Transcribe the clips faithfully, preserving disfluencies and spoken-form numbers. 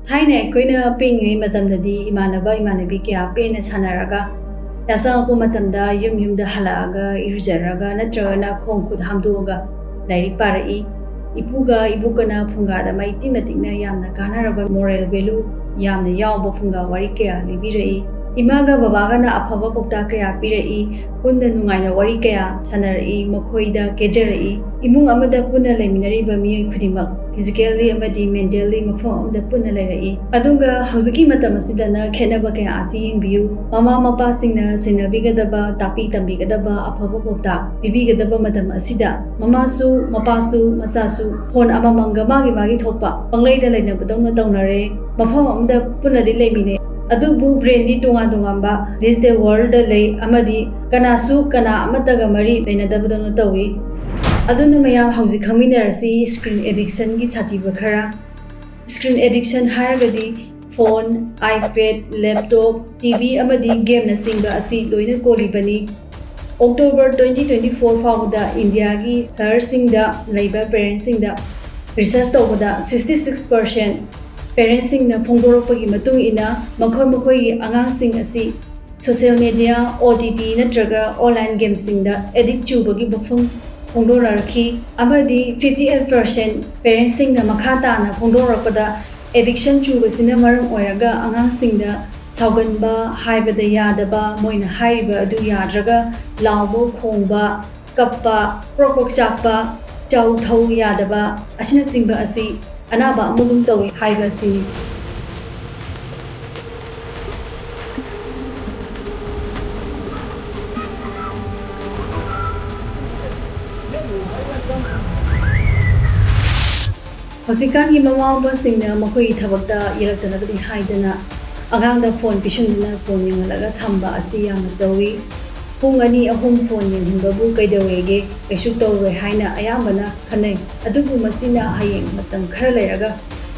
ꯊꯥꯏꯅ ꯑꯩꯈꯣꯏꯅ ꯄꯤꯛꯏꯉꯩ ꯃꯇꯝꯗꯗꯤ ꯏꯃꯥꯟꯅꯕ ꯏꯃꯥꯟꯅꯕꯤ ꯀꯌꯥ ꯄꯦꯟꯅ ꯁꯥꯟꯅꯔꯒ, ꯌꯥꯆꯪꯉꯛꯄ ꯃꯇꯝꯗ ꯌꯨꯝ ꯌꯨꯝꯗ ꯍꯜꯂꯛꯑꯒ ꯏꯔꯨꯖꯔꯒ ꯅꯠꯇ꯭ꯔꯒꯅ ꯈꯣꯡ ꯈꯨꯠ ꯍꯥꯝꯗꯣꯛꯑꯒ ꯂꯥꯏꯔꯤꯛ ꯄꯥꯔꯛꯏ꯫ ꯏꯄꯨꯒ ꯏꯕꯣꯛꯀꯅ ꯐꯨꯡꯒꯥꯗ ꯃꯩ ꯇꯤꯛꯅ ꯇꯤꯛꯅ ꯌꯥꯝꯅ ꯀꯥꯟꯅꯔꯕ moral value ꯌꯥꯝꯅ ꯌꯥꯎꯕ ꯐꯨꯡꯒꯥ ꯋꯥꯔꯤ ꯀꯌꯥ ꯂꯤꯕꯤꯔꯛꯏ꯫ ꯏꯃꯥꯒ ꯕꯕꯥꯒꯅ ꯑꯐꯕ ꯄꯥꯎꯇꯥꯛ ꯀꯌꯥ ꯄꯤꯔꯛꯏ꯫ ꯄꯨꯟꯅ ꯅꯨꯡꯉꯥꯏꯅ ꯋꯥꯔꯤ ꯀꯌꯥ ꯁꯥꯟꯅꯔꯛꯏ, ꯃꯈꯣꯏꯗ ꯀꯦꯖꯔꯛꯏ꯫ ꯏꯃꯨꯡ ꯑꯃꯗ ꯄꯨꯟꯅ ꯂꯩꯃꯤꯟꯅꯔꯤꯕ ꯃꯤꯑꯣꯏ ꯈꯨꯗꯤꯡꯃꯛ physically ꯑꯃꯗꯤ mentally ꯃꯐꯝ ꯑꯃꯗ ꯄꯨꯟꯅ ꯂꯩꯔꯛꯏ꯫ ꯑꯗꯨꯒ ꯍꯧꯖꯤꯛꯀꯤ ꯃꯇꯝ ꯑꯁꯤꯗꯅ ꯈꯦꯠꯅꯕ ꯀꯌꯥ ꯑꯁꯤ ꯌꯦꯡꯕꯤꯌꯨ꯫ ꯃꯃꯥ ꯃꯄꯥꯁꯤꯡꯅ ꯁꯦꯟꯅꯕꯤꯒꯗꯕ, ꯇꯥꯛꯄꯤ ꯇꯝꯕꯤꯒꯗꯕ, ꯑꯐꯕ ꯄꯥꯎꯇꯥꯛ ꯄꯤꯕꯤꯒꯗꯕ ꯃꯇꯝ ꯑꯁꯤꯗ ꯃꯃꯥꯁꯨ, ꯃꯄꯥꯁꯨ, ꯃꯆꯥꯁꯨ phone ꯑꯃꯃꯝꯒ ꯃꯥꯒꯤ ꯃꯥꯒꯤ ꯊꯣꯛꯄ ꯄꯪꯂꯩꯗ ꯂꯩꯅꯕꯗꯧꯅ ꯇꯧꯅꯔꯦ꯫ ꯃꯐꯝ ꯑꯃꯗ ꯄꯨꯟꯅꯗꯤ ꯂꯩꯃꯤꯟꯅꯩ, ꯑꯗꯨꯕꯨ brainꯗꯤ ꯇꯣꯉꯥꯟ ꯇꯣꯉꯥꯟꯕ digital worldꯗ ꯂꯩ, ꯑꯃꯗꯤ ꯀꯅꯥꯁꯨ ꯀꯅꯥ ꯑꯃꯠꯇꯒ ꯃꯔꯤ ꯂꯩꯅꯗꯕꯗꯧꯅ ꯇꯧꯏ꯫ ꯑꯗꯨꯅ ꯃꯌꯥꯝ ꯍꯧꯖꯤꯛ ꯈꯪꯃꯤꯟꯅꯔꯁꯤ screen addictionꯒꯤ ꯁꯥꯊꯤꯕ ꯈꯔ꯫ Screen addiction ꯍꯥꯏꯔꯒꯗꯤ phone, iPad, laptop, TV ꯑꯃꯗꯤ gameꯅꯆꯤꯡꯕ ꯑꯁꯤ ꯂꯣꯏꯅ ꯀꯣꯜꯂꯤꯕꯅꯤ꯫ October twenty twenty four ꯐꯥꯎꯕꯗ ꯏꯟꯗꯤꯌꯥꯒꯤ ꯁꯍꯔꯁꯤꯡꯗ ꯂꯩꯕ parentꯁꯤꯡꯗ research ꯇꯧꯕꯗ sixty six percent parentsꯁꯤꯡꯅ ꯐꯣꯡꯗꯣꯔꯛꯄꯒꯤ ꯃꯇꯨꯡ ꯏꯟꯅ ꯃꯈꯣꯏ ꯃꯈꯣꯏꯒꯤ ꯑꯉꯥꯡꯁꯤꯡ ꯑꯁꯤ social media, OTT ꯅꯠꯇ꯭ꯔꯒ online gameꯁꯤꯡꯗ addict ꯆꯨꯕꯒꯤ ꯃꯐꯝ ꯐꯣꯡꯗꯣꯔꯛꯈꯤ꯫ ꯑꯃꯗꯤ fifty eight percent parentsꯁꯤꯡꯅ ꯃꯈꯥ ꯇꯥꯅ ꯐꯣꯡꯗꯣꯔꯛꯄꯗ addiction ꯆꯨꯕꯁꯤꯅ ꯃꯔꯝ ꯑꯣꯏꯔꯒ ꯑꯉꯥꯡꯁꯤꯡꯗ ꯁꯥꯎꯒꯟꯕ, ꯍꯥꯏꯕꯗ ꯌꯥꯗꯕ, ꯃꯣꯏꯅ ꯍꯥꯏꯔꯤꯕ ꯑꯗꯨ ꯌꯥꯗ꯭ꯔꯒ ꯂꯥꯎꯕ, ꯈꯣꯡꯕ, ꯀꯞꯄ, ꯄ꯭ꯔꯣꯛ ꯄ꯭ꯔꯣꯛ ꯆꯥꯛꯄ, ꯆꯥꯎ ꯊꯧ ꯌꯥꯗꯕ ꯑꯁꯤꯅꯆꯤꯡꯕ ꯑꯁꯤ ꯑꯅꯥꯕ ꯑꯃꯒꯨꯝ ꯇꯧꯏ ꯍꯥꯏꯕ ꯑꯁꯤꯅꯤ꯫ ꯍꯧꯖꯤꯛꯀꯥꯟꯒꯤ ꯃꯃꯥ ꯃꯄꯥꯁꯤꯡꯅ ꯃꯈꯣꯏꯒꯤ ꯊꯕꯛꯇ ꯌꯦꯠꯂꯛꯇꯅꯕꯅꯤ ꯍꯥꯏꯗꯅ ꯑꯉꯥꯡꯗ phone ꯄꯤꯁꯤꯟꯗꯨꯅ phone ꯌꯦꯡꯍꯜꯂꯒ ꯊꯝꯕ ꯑꯁꯤ ꯌꯥꯝꯅ ꯇꯧꯏ꯫ ꯄꯨꯡ ꯑꯅꯤ ꯑꯍꯨꯝ phone ꯌꯦꯡꯍꯟꯕꯕꯨ ꯀꯩꯗꯧꯋꯦꯒꯦ, ꯀꯩꯁꯨ ꯇꯧꯔꯣꯏ ꯍꯥꯏꯅ ꯑꯌꯥꯝꯕꯅ ꯈꯟꯅꯩ꯫ ꯑꯗꯨꯕꯨ ꯃꯁꯤꯅ ꯍꯌꯦꯡ ꯃꯇꯝ ꯈꯔ ꯂꯩꯔꯒ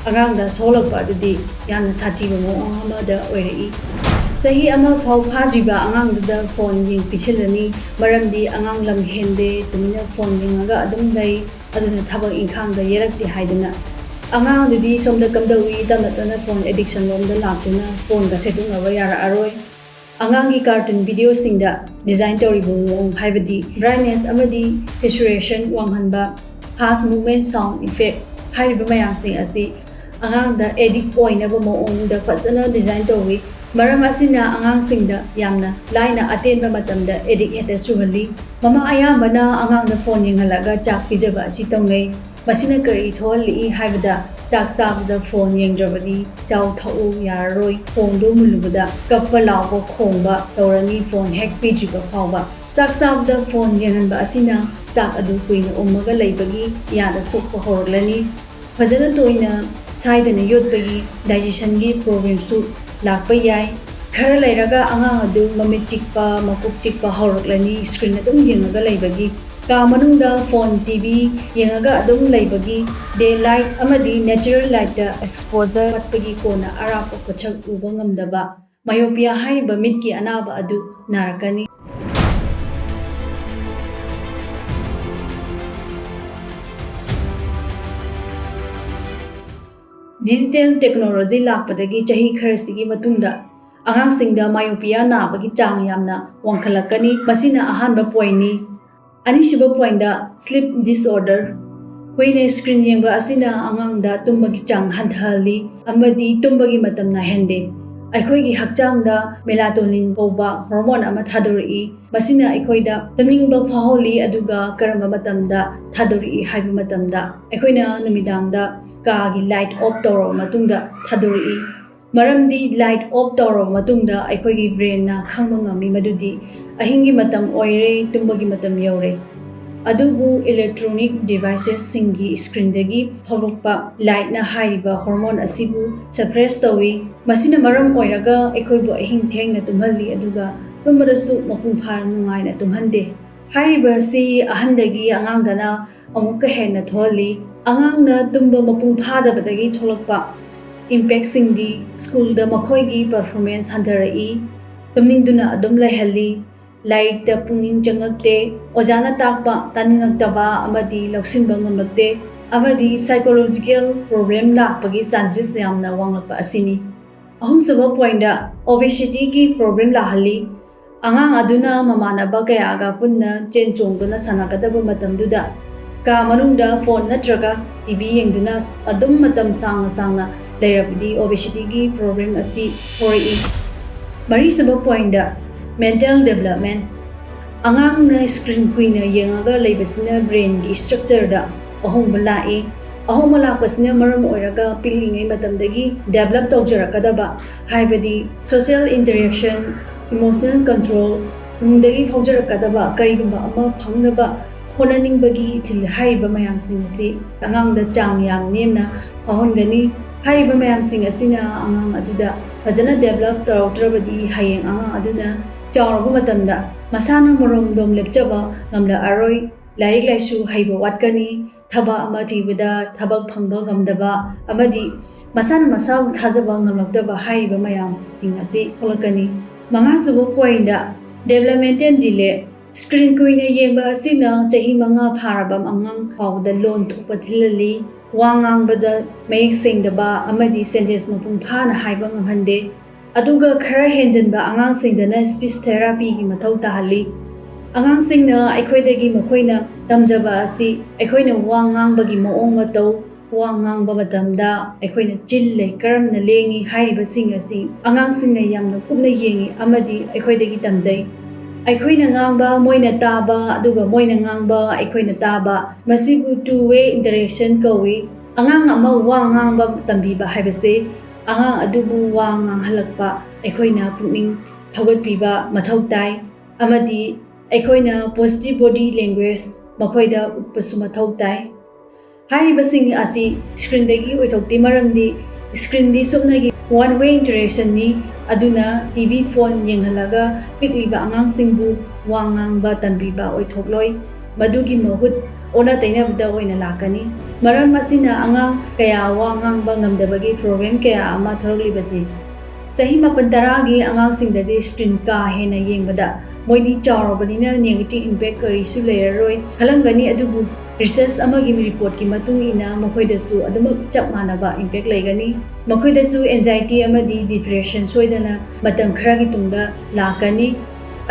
ꯑꯉꯥꯡꯗ ꯁꯣꯛꯂꯛꯄ ꯑꯗꯨꯗꯤ ꯌꯥꯝꯅ ꯁꯥꯊꯤꯕ ꯃꯑꯣꯡ ꯑꯃꯗ ꯑꯣꯏꯔꯛꯏ꯫ ꯆꯍꯤ ꯑꯃ ꯐꯥꯎ ꯐꯥꯗ꯭ꯔꯤꯕ ꯑꯉꯥꯡꯗꯨꯗ phone ꯌꯦꯡ ꯄꯤꯁꯤꯜꯂꯅꯤ, ꯃꯔꯝꯗꯤ ꯑꯉꯥꯡ ꯂꯝ ꯍꯦꯟꯗꯦ, ꯇꯨꯃꯤꯟꯅ phone ꯌꯦꯡꯉꯒ ꯑꯗꯨꯝ ꯂꯩ꯫ ꯑꯗꯨꯅ ꯊꯕꯛ ꯏꯪꯈꯥꯡꯗ ꯌꯦꯠꯂꯛꯇꯦ ꯍꯥꯏꯗꯅ ꯑꯉꯥꯡꯗꯨꯗꯤ ꯁꯣꯝꯗ ꯀꯝꯗꯧꯏ, ꯇꯞꯅ ꯇꯞꯅ phone addiction ꯂꯣꯝꯗ ꯂꯥꯛꯇꯨꯅ phoneꯒ ꯁꯦꯠꯇꯣꯛꯅꯕ ꯌꯥꯔꯛꯑꯔꯣꯏ꯫ ꯑꯉꯥꯡꯒꯤ cartoon videoꯁꯤꯡꯗ design ꯇꯧꯔꯤꯕ ꯃꯑꯣꯡ, ꯍꯥꯏꯕꯗꯤ brightness ꯑꯃꯗꯤ saturation ꯋꯥꯡꯍꯟꯕ, fast movement, sound effect ꯍꯥꯏꯔꯤꯕ ꯃꯌꯥꯝꯁꯤꯡ ꯑꯁꯤ ꯑꯉꯥꯡꯗ addict ꯑꯣꯏꯅꯕ ꯃꯑꯣꯡꯗ ꯐꯖꯅ design ꯇꯧꯏ꯫ ꯃꯔꯝ ꯑꯁꯤꯅ ꯑꯉꯥꯡꯁꯤꯡꯗ ꯌꯥꯝꯅ ꯂꯥꯏꯅ ꯑꯇꯦꯟꯕ ꯃꯇꯝꯗ addict ꯍꯦꯛꯇ ꯆꯨꯍꯜꯂꯤ꯫ ꯃꯃꯥ ꯑꯌꯥꯝꯕꯅ ꯑꯉꯥꯡꯗ phone ꯌꯦꯡꯍꯜꯂꯒ ꯆꯥꯛ ꯄꯤꯖꯕ ꯑꯁꯤ ꯇꯧꯅꯩ꯫ ꯃꯁꯤꯅ ꯀꯔꯤ ꯊꯣꯛꯍꯜꯂꯛꯏ ꯍꯥꯏꯕꯗ, ꯆꯥꯛ ꯆꯥꯕꯗ phone ꯌꯦꯡꯗ꯭ꯔꯕꯗꯤ ꯆꯥꯎ ꯊꯛꯎ ꯌꯥꯔꯔꯣꯏ, phoneꯗꯨ ꯃꯨꯜꯂꯨꯕꯗ ꯀꯞꯄ ꯂꯥꯎꯕ ꯈꯣꯡꯕ ꯇꯧꯔꯅꯤ phone ꯍꯦꯛ ꯄꯤꯗ꯭ꯔꯤꯕ ꯐꯥꯎꯕ꯫ ꯆꯥꯛ ꯆꯥꯕꯗ phone ꯌꯦꯡꯍꯟꯕ ꯑꯁꯤꯅ ꯆꯥꯛ ꯑꯗꯨ ꯀꯨꯏꯅ ꯎꯝꯃꯒ ꯂꯩꯕꯒꯤ ꯌꯥꯗ ꯁꯣꯛꯄ ꯍꯧꯔꯛꯂꯅꯤ꯫ ꯐꯖꯅ ꯇꯣꯏꯅ ꯁꯥꯏꯗꯅ ꯌꯣꯠꯄꯒꯤ digestionꯒꯤ problemꯁꯨ ꯂꯥꯛꯄ ꯌꯥꯏ꯫ ꯈꯔ ꯂꯩꯔꯒ ꯑꯉꯥꯡ ꯑꯗꯨ ꯃꯃꯤꯠ ꯆꯤꯛꯄ, ꯃꯀꯣꯛ ꯆꯤꯛꯄ ꯍꯧꯔꯛꯂꯅꯤ, screen ꯑꯗꯨꯝ ꯌꯦꯡꯉꯒ ꯂꯩꯕꯒꯤ꯫ ꯀꯥ ꯃꯅꯨꯡꯗ phone, TV ꯌꯦꯡꯉꯒ ꯑꯗꯨꯝ ꯂꯩꯕꯒꯤ, daylight ꯑꯃꯗꯤ natural lightꯇ exposure ꯋꯥꯠꯄꯒꯤ ꯀꯣꯟꯅ ꯑꯔꯥꯞꯄ ꯄꯣꯠꯁꯛ ꯎꯕ ꯉꯝꯗꯕ, myopia ꯍꯥꯏꯔꯤꯕ ꯃꯤꯠꯀꯤ ꯑꯅꯥꯕ ꯑꯗꯨ ꯅꯥꯔꯛꯀꯅꯤ꯫ Digital technology ꯂꯥꯛꯄꯗꯒꯤ ꯆꯍꯤ ꯈꯔꯁꯤꯒꯤ ꯃꯇꯨꯡꯗ ꯑꯉꯥꯡꯁꯤꯡꯗ myopia ꯅꯥꯕꯒꯤ ꯆꯥꯡ ꯌꯥꯝꯅ ꯋꯥꯡꯈꯠꯂꯛꯀꯅꯤ꯫ ꯃꯁꯤꯅ ꯑꯍꯥꯟꯕ pointꯅꯤ꯫ ꯑꯅꯤꯁꯨꯕ pointꯇ sleep disorder꯫ ꯀꯨꯏꯅ screen ꯌꯦꯡꯕ ꯑꯁꯤꯅ ꯑꯉꯥꯡꯗ ꯇꯨꯝꯕꯒꯤ ꯆꯥꯡ ꯍꯟꯊꯍꯜꯂꯤ ꯑꯃꯗꯤ ꯇꯨꯝꯕꯒꯤ ꯃꯇꯝ ꯅꯥꯏꯍꯟꯗꯦ꯫ ꯑꯩꯈꯣꯏꯒꯤ ꯍꯛꯆꯥꯡꯗ melatonin ꯀꯧꯕ hormone ꯑꯃ ꯊꯥꯗꯣꯔꯛꯏ꯫ ꯃꯁꯤꯅ ꯑꯩꯈꯣꯏꯗ ꯇꯨꯝꯅꯤꯡꯕ ꯐꯥꯎꯍꯜꯂꯤ, ꯑꯗꯨꯒ ꯀꯔꯝꯕ ꯃꯇꯝꯗ ꯊꯥꯗꯣꯔꯛꯏ ꯍꯥꯏꯕ ꯃꯇꯝꯗ, ꯑꯩꯈꯣꯏꯅ ꯅꯨꯃꯤꯗꯥꯡꯗ ꯀꯥꯒꯤ light off ꯇꯧꯔꯕ ꯃꯇꯨꯡꯗ ꯊꯥꯗꯣꯔꯛꯏ꯫ ꯃꯔꯝꯗꯤ light off ꯇꯧꯔꯕ ꯃꯇꯨꯡꯗ ꯑꯩꯈꯣꯏꯒꯤ brainꯅ ꯈꯪꯕ ꯉꯝꯃꯤ ꯃꯗꯨꯗꯤ ꯑꯍꯤꯡꯒꯤ ꯃꯇꯝ ꯑꯣꯏꯔꯦ, ꯇꯨꯝꯕꯒꯤ ꯃꯇꯝ ꯌꯧꯔꯦ꯫ ꯑꯗꯨꯕꯨ electronic devicesꯁꯤꯡꯒꯤ screenꯗꯒꯤ ꯊꯣꯛꯂꯛꯄ lightꯅ ꯍꯥꯏꯔꯤꯕ hormone ꯑꯁꯤꯕꯨ suppress ꯇꯧꯏ꯫ ꯃꯁꯤꯅ ꯃꯔꯝ ꯑꯣꯏꯔꯒ ꯑꯩꯈꯣꯏꯕꯨ ꯑꯍꯤꯡ ꯊꯦꯡꯅ ꯇꯨꯝꯍꯜꯂꯤ, ꯑꯗꯨꯒ ꯇꯨꯝꯕꯗꯁꯨ ꯃꯄꯨꯡ ꯐꯥꯅ ꯅꯨꯡꯉꯥꯏꯅ ꯇꯨꯝꯍꯟꯗꯦ꯫ ꯍꯥꯏꯔꯤꯕ ꯑꯁꯤ ꯑꯍꯟꯗꯒꯤ ꯑꯉꯥꯡꯗꯅ ꯑꯃꯨꯛꯀ ꯍꯦꯟꯅ ꯊꯣꯛꯍꯜꯂꯤ꯫ ꯑꯉꯥꯡꯅ ꯇꯨꯝꯕ ꯃꯄꯨꯡ ꯐꯥꯗꯕꯗꯒꯤ ꯊꯣꯛꯂꯛꯄ impactꯁꯤꯡꯗꯤ, schoolꯗ ꯃꯈꯣꯏꯒꯤ performance ꯍꯟꯊꯔꯛꯏ, ꯇꯨꯝꯅꯤꯡꯗꯨꯅ ꯑꯗꯨꯝ ꯂꯩꯍꯜꯂꯤ, ꯂꯥꯏꯔꯤꯛꯇ ꯄꯨꯛꯅꯤꯡ ꯆꯪꯂꯛꯇꯦ, ꯑꯣꯖꯥꯅ ꯇꯥꯛꯄ ꯇꯥꯅꯤꯡꯂꯛꯇꯕ ꯑꯃꯗꯤ ꯂꯧꯁꯤꯟꯕ ꯉꯝꯂꯛꯇꯦ꯫ ꯑꯃꯗꯤ psychological problem ꯂꯥꯛꯄꯒꯤ chances ꯌꯥꯝꯅ ꯋꯥꯡꯂꯛꯄ ꯑꯁꯤꯅꯤ꯫ ꯑꯍꯨꯝꯁꯨꯕ point, obesity ꯒꯤ problem ꯂꯥꯛꯍꯜꯂꯤ꯫ ꯑꯉꯥꯡ ꯑꯗꯨꯅ ꯃꯃꯥꯟꯅꯕ ꯀꯌꯥꯒ ꯄꯨꯟꯅ ꯆꯦꯟ ꯆꯣꯡꯗꯨꯅ ꯁꯥꯟꯅꯒꯗꯕ ꯃꯇꯝꯗꯨꯗ ꯀꯥ ꯃꯅꯨꯡꯗ phone ꯅꯠꯇ꯭ꯔꯒ T V ꯌꯦꯡꯗꯨꯅ ꯑꯗꯨꯝ ꯃꯇꯝ ꯁꯥꯡꯅ ꯁꯥꯡꯅ ꯂꯩꯔꯕꯗꯤ obesity ꯒꯤ problem ꯑꯁꯤ ꯍꯧꯔꯛꯏ꯫ ꯃꯔꯤꯁꯨꯕ point, mental development꯫ ꯑꯉꯥꯡꯅ screen ꯀꯨꯏꯅ ꯌꯦꯡꯉꯒ ꯂꯩꯕꯁꯤꯅ brain ꯒꯤ structure ꯗ ꯑꯍꯣꯡꯕ ꯂꯥꯛꯏ꯫ ꯑꯍꯣꯡꯕ ꯂꯥꯛꯄꯁꯤꯅ ꯃꯔꯝ ꯑꯣꯏꯔꯒ ꯄꯤꯛꯂꯤꯉꯩ ꯃꯇꯝꯗꯒꯤ develop ꯇꯧꯖꯔꯛꯀꯗꯕ, ꯍꯥꯏꯕꯗꯤ social interaction, emotional control, ꯅꯨꯡꯗꯒꯤ ꯐꯥꯎꯖꯔꯛꯀꯗꯕ ꯀꯔꯤꯒꯨꯝꯕ ꯑꯃ ꯐꯪꯅꯕ ꯍꯣꯠꯅꯅꯤꯡꯕꯒꯤ ꯏꯊꯤꯜ ꯍꯥꯏꯔꯤꯕ ꯃꯌꯥꯝꯁꯤꯡ ꯑꯁꯤ ꯑꯉꯥꯡꯗ ꯆꯥꯡ ꯌꯥꯝ ꯅꯦꯝꯅ ꯐꯥꯎꯍꯟꯒꯅꯤ꯫ ꯍꯥꯏꯔꯤꯕ ꯃꯌꯥꯝꯁꯤꯡ ꯑꯁꯤꯅ ꯑꯉꯥꯡ ꯑꯗꯨꯗ ꯐꯖꯅ develop ꯇꯧꯔꯛꯇ꯭ꯔꯕꯗꯤ ꯍꯌꯦꯡ ꯑꯉꯥꯡ ꯑꯗꯨꯅ ꯆꯥꯎꯔꯕ ꯃꯇꯝꯗ ꯃꯁꯥꯅ ꯃꯔꯣꯝꯗꯣꯝ ꯂꯦꯞꯆꯕ ꯉꯝꯂꯛꯑꯔꯣꯏ, ꯂꯥꯏꯔꯤꯛ ꯂꯥꯏꯁꯨ ꯍꯩꯕ ꯋꯥꯠꯀꯅꯤ, ꯊꯕꯛ ꯑꯃ ꯊꯤꯕꯗ ꯊꯕꯛ ꯐꯪꯕ ꯉꯝꯗꯕ ꯑꯃꯗꯤ ꯃꯁꯥꯅ ꯃꯁꯥꯕꯨ ꯊꯥꯖꯕ ꯉꯝꯂꯛꯇꯕ ꯍꯥꯏꯔꯤꯕ ꯃꯌꯥꯝꯁꯤꯡ ꯑꯁꯤ ꯊꯣꯛꯂꯛꯀꯅꯤ꯫ ꯃꯉꯥꯁꯨꯕ point, developmental delay꯫ Screen ꯀꯨꯏꯅ ꯌꯦꯡꯕ ꯑꯁꯤꯅ ꯆꯍꯤ ꯃꯉꯥ ꯐꯥꯔꯕ ꯑꯉꯥꯡ ꯐꯥꯎꯕꯗ ꯂꯣꯟ ꯊꯣꯛꯄ ꯊꯤꯜꯍꯜꯂꯤ, ꯋꯥ ꯉꯥꯡꯕꯗ ꯃꯌꯦꯛ ꯁꯦꯡꯗꯕ ꯑꯃꯗꯤ sentence ꯃꯄꯨꯡ ꯐꯥꯅ ꯍꯥꯏꯕ ꯉꯝꯍꯟꯗꯦ꯫ ꯑꯗꯨꯒ ꯈꯔ ꯍꯦꯟꯖꯟꯕ ꯑꯉꯥꯡꯁꯤꯡꯗꯅ speech therapy ꯒꯤ ꯃꯊꯧ ꯇꯥꯍꯜꯂꯤ꯫ ꯑꯉꯥꯡꯁꯤꯡꯅ ꯑꯩꯈꯣꯏꯗꯒꯤ ꯃꯈꯣꯏꯅ ꯇꯝꯖꯕ ꯑꯁꯤ ꯑꯩꯈꯣꯏꯅ ꯋꯥ ꯉꯥꯡꯕꯒꯤ ꯃꯑꯣꯡ ꯃꯇꯧ, ꯋꯥ ꯉꯥꯡꯕ ꯃꯇꯝꯗ ꯑꯩꯈꯣꯏꯅ ꯆꯤꯟ ꯂꯩ ꯀꯔꯝꯅ ꯂꯦꯡꯉꯤ ꯍꯥꯏꯔꯤꯕꯁꯤꯡ ꯑꯁꯤ ꯑꯉꯥꯡꯁꯤꯡꯅ ꯌꯥꯝꯅ ꯀꯨꯞꯅ ꯌꯦꯡꯉꯤ ꯑꯃꯗꯤ ꯑꯩꯈꯣꯏꯗꯒꯤ ꯇꯝꯖꯩ꯫ ꯑꯩꯈꯣꯏꯅ ꯉꯥꯡꯕ ꯃꯣꯏꯅ ꯇꯥꯕ, ꯑꯗꯨꯒ ꯃꯣꯏꯅ ꯉꯥꯡꯕ ꯑꯩꯈꯣꯏꯅ ꯇꯥꯕ, ꯃꯁꯤꯕꯨ two way interaction ꯀꯧꯏ꯫ ꯑꯉꯥꯡ ꯑꯃ ꯋꯥ ꯉꯥꯡꯕ ꯇꯝꯕꯤꯕ ꯍꯥꯏꯕꯁꯦ ꯑꯉꯥꯡ ꯑꯗꯨꯕꯨ ꯋꯥ ꯉꯥꯡꯍꯜꯂꯛꯄ ꯑꯩꯈꯣꯏꯅ ꯄꯨꯛꯅꯤꯡ ꯊꯧꯒꯠꯄꯤꯕ ꯃꯊꯧ ꯇꯥꯏ, ꯑꯃꯗꯤ ꯑꯩꯈꯣꯏꯅ positive body language ꯃꯈꯣꯏꯗ ꯎꯠꯄꯁꯨ ꯃꯊꯧ ꯇꯥꯏ꯫ ꯍꯥꯏꯔꯤꯕꯁꯤꯡ ꯑꯁꯤ screen ꯗꯒꯤ ꯑꯣꯏꯊꯣꯛꯇꯦ, ꯃꯔꯝꯗꯤ screen ꯗꯤ ꯁꯨꯞꯅꯒꯤ one way interaction ꯅꯤ, ꯑꯗꯨꯅ T V, phone ꯌꯦꯡꯍꯜꯂꯒ ꯄꯤꯛꯂꯤꯕ ꯑꯉꯥꯡꯁꯤꯡꯕꯨ ꯋꯥ ꯉꯥꯡꯕ ꯇꯝꯕꯤꯕ ꯑꯣꯏꯊꯣꯛꯂꯣꯏ꯫ ꯃꯗꯨꯒꯤ ꯃꯍꯨꯠ ꯑꯣꯟꯅ ꯇꯩꯅꯕꯗ ꯑꯣꯏꯅ ꯂꯥꯛꯀꯅꯤ꯫ ꯃꯔꯝ ꯑꯁꯤꯅ ꯑꯉꯥꯡ ꯀꯌꯥ ꯋꯥ ꯉꯥꯡꯕ ꯉꯝꯗꯕꯒꯤ problem ꯀꯌꯥ ꯑꯃ ꯊꯣꯛꯂꯛꯂꯤꯕꯁꯤ꯫ ꯆꯍꯤ ꯃꯥꯄꯟ ꯇꯔꯥꯒꯤ ꯑꯉꯥꯡꯁꯤꯡꯗꯗꯤ screen ꯀꯥ ꯍꯦꯟꯅ ꯌꯦꯡꯕꯗ ꯃꯣꯏꯗꯤ ꯆꯥꯎꯔꯕꯅꯤꯅ negative impact ꯀꯔꯤꯁꯨ ꯂꯩꯔꯔꯣꯏ ꯈꯜꯂꯝꯒꯅꯤ, ꯑꯗꯨꯕꯨ Research ꯑꯃꯒꯤ reportꯀꯤ ꯃꯇꯨꯡ ꯏꯟꯅ ꯃꯈꯣꯏꯗꯁꯨ ꯑꯗꯨꯃꯛ ꯆꯞ ꯃꯥꯟꯅꯕ impact ꯂꯩꯒꯅꯤ꯫ ꯃꯈꯣꯏꯗꯁꯨ anxiety ꯑꯃꯗꯤ depression ꯁꯣꯏꯗꯅ ꯃꯇꯝ ꯈꯔꯒꯤ ꯇꯨꯡꯗ ꯂꯥꯛꯀꯅꯤ꯫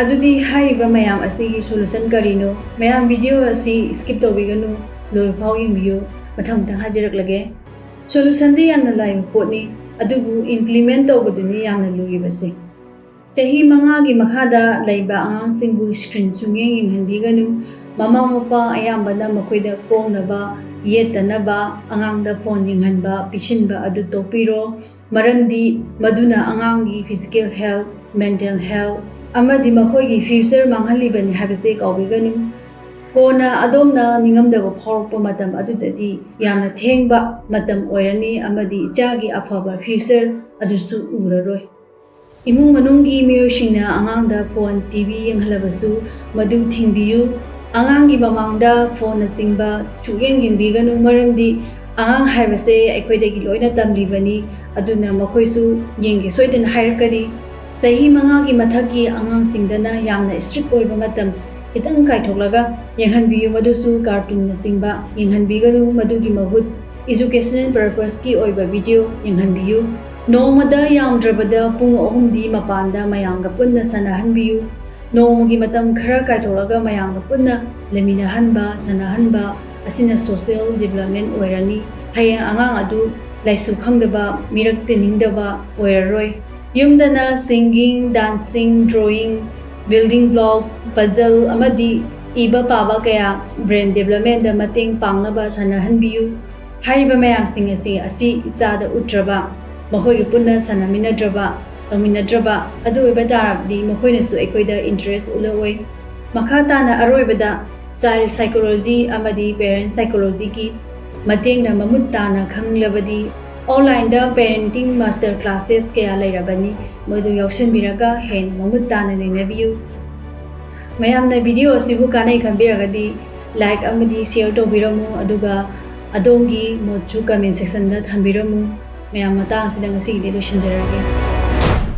ꯑꯗꯨꯗꯤ ꯍꯥꯏꯔꯤꯕ ꯃꯌꯥꯝ ꯑꯁꯤꯒꯤ solution ꯀꯔꯤꯅꯣ? ꯃꯌꯥꯝ video ꯑꯁꯤ skip ꯇꯧꯕꯤꯒꯅꯨ, ꯂꯣꯏꯕ ꯐꯥꯎ ꯌꯦꯡꯕꯤꯌꯨ꯫ ꯃꯊꯪ ꯃꯊꯪ ꯍꯥꯏꯖꯔꯛꯂꯒꯦ꯫ Solutionꯗꯤ ꯌꯥꯝꯅ ꯂꯥꯏꯕ ꯄꯣꯠꯅꯤ, ꯑꯗꯨꯕꯨ implement ꯇꯧꯕꯗꯨꯅꯤ ꯌꯥꯝꯅ ꯂꯨꯔꯤꯕꯁꯦ꯫ ꯆꯍꯤ ꯃꯉꯥꯒꯤ ꯃꯈꯥꯗ ꯂꯩꯕ ꯑꯉꯥꯡꯁꯤꯡꯕꯨ screen ꯁꯨꯡꯌꯦꯡ ꯌꯦꯡꯍꯟꯕꯤꯒꯅꯨ꯫ ꯃꯃꯥ ꯃꯄꯥ ꯑꯌꯥꯝꯕꯅ ꯃꯈꯣꯏꯗ ꯄꯣꯡꯅꯕ, ꯌꯦꯠꯇꯅꯕ ꯑꯉꯥꯡꯗ phone ꯌꯦꯡꯍꯟꯕ, ꯄꯤꯁꯤꯟꯕ ꯑꯗꯨ ꯇꯣꯛꯄꯤꯔꯣ꯫ ꯃꯔꯝꯗꯤ ꯃꯗꯨꯅ ꯑꯉꯥꯡꯒꯤ physical health, mental health ꯑꯃꯗꯤ ꯃꯈꯣꯏꯒꯤ future ꯃꯥꯡꯍꯜꯂꯤꯕꯅꯤ ꯍꯥꯏꯕꯁꯦ ꯀꯥꯎꯕꯤꯒꯅꯨ꯫ ꯀꯣꯟꯅ ꯑꯗꯣꯝꯅ ꯅꯤꯡꯉꯝꯗꯕ ꯐꯥꯎꯔꯛꯄ ꯃꯇꯝ ꯑꯗꯨꯗꯗꯤ ꯌꯥꯝꯅ ꯊꯦꯡꯕ ꯃꯇꯝ ꯑꯣꯏꯔꯅꯤ ꯑꯃꯗꯤ ꯏꯆꯥꯒꯤ ꯑꯐꯕ future ꯑꯗꯨꯁꯨ ꯎꯔꯔꯣꯏ꯫ ꯏꯃꯨꯡ ꯃꯅꯨꯡꯒꯤ ꯃꯤꯑꯣꯏꯁꯤꯡꯅ ꯑꯉꯥꯡꯗ phone, TV ꯌꯦꯡꯍꯜꯂꯕꯁꯨ ꯃꯗꯨ ꯊꯤꯡꯕꯤꯌꯨ꯫ ꯑꯉꯥꯡꯒꯤ ꯃꯃꯥꯡꯗ phoneꯅꯆꯤꯡꯕ ꯁꯨꯛꯌꯦꯡ ꯌꯦꯡꯕꯤꯒꯅꯨ, ꯃꯔꯝꯗꯤ ꯑꯉꯥꯡ ꯍꯥꯏꯕꯁꯦ ꯑꯩꯈꯣꯏꯗꯒꯤ ꯂꯣꯏꯅ ꯇꯝꯂꯤꯕꯅꯤ, ꯑꯗꯨꯅ ꯃꯈꯣꯏꯁꯨ ꯌꯦꯡꯒꯦ ꯁꯣꯏꯗꯅ ꯍꯥꯏꯔꯛꯀꯅꯤ꯫ ꯆꯍꯤ ꯃꯉꯥꯒꯤ ꯃꯊꯛꯀꯤ ꯑꯉꯥꯡꯁꯤꯡꯗꯅ ꯌꯥꯝꯅ strict ꯑꯣꯏꯕ ꯃꯇꯝ ꯈꯤꯇꯪ ꯀꯥꯏꯊꯣꯛꯂꯒ ꯌꯦꯡꯍꯟꯕꯤꯌꯨ, ꯃꯗꯨꯁꯨ cartoonꯅꯆꯤꯡꯕ ꯌꯦꯡꯍꯟꯕꯤꯒꯅꯨ, ꯃꯗꯨꯒꯤ ꯃꯍꯨꯠ educational purposeꯀꯤ ꯑꯣꯏꯕ video ꯌꯦꯡꯍꯟꯕꯤꯌꯨ꯫ ꯅꯣꯡꯃꯗ ꯌꯥꯝꯗ꯭ꯔꯕꯗ ꯄꯨꯡ ꯑꯍꯨꯝꯗꯤ ꯃꯄꯥꯟꯗ ꯃꯌꯥꯝꯒ ꯄꯨꯟꯅ ꯁꯥꯟꯅꯍꯟꯕꯤꯌꯨ꯫ ꯅꯣꯡꯃꯒꯤ ꯃꯇꯝ ꯈꯔ ꯀꯥꯏꯊꯣꯛꯂꯒ ꯃꯌꯥꯝꯒ ꯄꯨꯟꯅ ꯂꯩꯃꯤꯟꯅꯍꯟꯕ, ꯁꯥꯟꯅꯍꯟꯕ ꯑꯁꯤꯅ social development ꯑꯣꯏꯔꯅꯤ꯫ ꯍꯌꯦꯡ ꯑꯉꯥꯡ ꯑꯗꯨ ꯂꯥꯏꯁꯨ ꯈꯪꯗꯕ, ꯃꯤꯔꯛ ꯇꯤꯟꯅꯤꯡꯗꯕ ꯑꯣꯏꯔꯔꯣꯏ꯫ ꯌꯨꯝꯗꯅ singing, dancing, drawing, building blocks, puzzle ꯑꯃꯗꯤ ꯏꯕ ꯄꯥꯕ ꯀꯌꯥ brain developmentꯗ ꯃꯇꯦꯡ ꯄꯥꯡꯅꯕ ꯁꯥꯟꯅꯍꯟꯕꯤꯌꯨ꯫ ꯍꯥꯏꯔꯤꯕ ꯃꯌꯥꯝꯁꯤꯡ ꯑꯁꯤ, ꯑꯁꯤ ꯏꯆꯥꯗ ꯎꯠꯇ꯭ꯔꯕ, ꯃꯈꯣꯏꯒ ꯄꯨꯟꯅ ꯁꯥꯟꯅꯃꯤꯟꯅꯗ꯭ꯔꯕ, ꯇꯧꯃꯤꯟꯅꯗ꯭ꯔꯕ ꯑꯗꯨ ꯑꯣꯏꯕ ꯇꯥꯔꯕꯗꯤ ꯃꯈꯣꯏꯅꯁꯨ ꯑꯩꯈꯣꯏꯗ interest ꯎꯠꯂꯛꯑꯣꯏ꯫ ꯃꯈꯥ ꯇꯥꯅ ꯑꯔꯣꯏꯕꯗ child psychology ꯑꯃꯗꯤ parent psychologyꯒꯤ ꯃꯇꯦꯡꯅ ꯃꯃꯨꯠ ꯇꯥꯅ ꯈꯪꯂꯕꯗꯤ onlineꯗ parenting master classes ꯀꯌꯥ ꯂꯩꯔꯕꯅꯤ, ꯃꯗꯨ ꯌꯥꯎꯁꯤꯟꯕꯤꯔꯒ ꯍꯦꯟꯅ ꯃꯃꯨꯠ ꯇꯥꯅ ꯅꯩꯅꯕꯤꯌꯨ꯫ ꯃꯌꯥꯝꯅ video ꯑꯁꯤꯕꯨ ꯀꯥꯟꯅꯩ ꯈꯟꯕꯤꯔꯒꯗꯤ like ꯑꯃꯗꯤ share ꯇꯧꯕꯤꯔꯝꯃꯨ, ꯑꯗꯨꯒ ꯑꯗꯣꯝꯒꯤ ꯃꯣꯠꯁꯨ comment sectionꯗ ꯊꯝꯕꯤꯔꯝꯃꯨ꯫ ꯃꯌꯥꯝ, ꯃꯇꯥꯡ ꯑꯁꯤꯗ ꯉꯁꯤꯒꯤꯗꯤ ꯂꯣꯏꯁꯤꯟꯖꯔꯒꯦ꯫